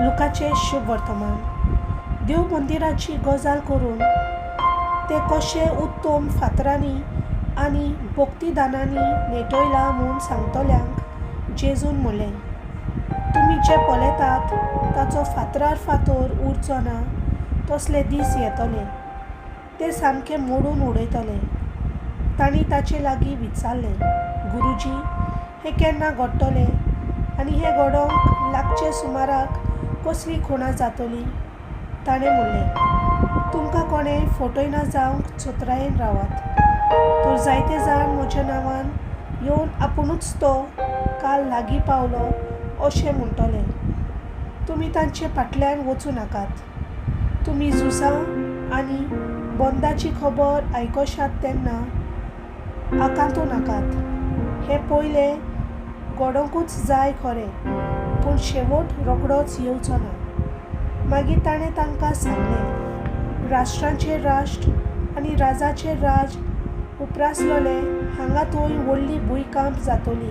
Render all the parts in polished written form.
लुकाचें शुभ वर्तमान. देव मंदिराची गजाल करून तें कशें उत्तम फातरांनी आनी भक्तिदानांनी नेटयलां म्हूण सांगतल्यांक जेजून म्हणलें, तुमी जें पळयतात ताचो फातरार फातर उरचो ना तसले दीस येतले, ते सामके मोडून उडयतले. तांणी ताचे लागीं विचारलें, गुरुजी, हें केन्ना घडटलें आनी हें घडोवंक लागचे सुमाराक कसली खुणां जातली? ताणें म्हणलें, तुमकां कोणें फटयना जावंक चतुरायेन रावात. तर जायते जाण म्हज्या नांवान येवन आपुणूच तो काल लागीं पावलो अशें म्हणटले. तुमी तांचे फाटल्यान वचूं नाकात. तुमी झुजां आनी बंदाची खबर आयकशात तेन्ना आकांतू नाकात. हें पयलें घडोवंकूच जाय खरें, पूण शेवट रोखडोच येवचो ना. मागीर ताणें तांकां सांगलें, राष्ट्रांचेर राष्ट्र आनी राजाचेर राज उप्रासलोले हांगा थंय व्हडली भुंयकांप जातली,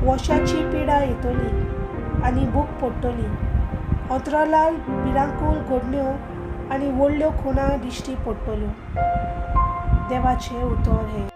वशाची पिडा येतली आनी भूक पडटली. अंतराळार भिरांकूळ घडण्यो आनी व्हडल्यो खुणां दिश्टी पडटल्यो. देवाचें उतर हें.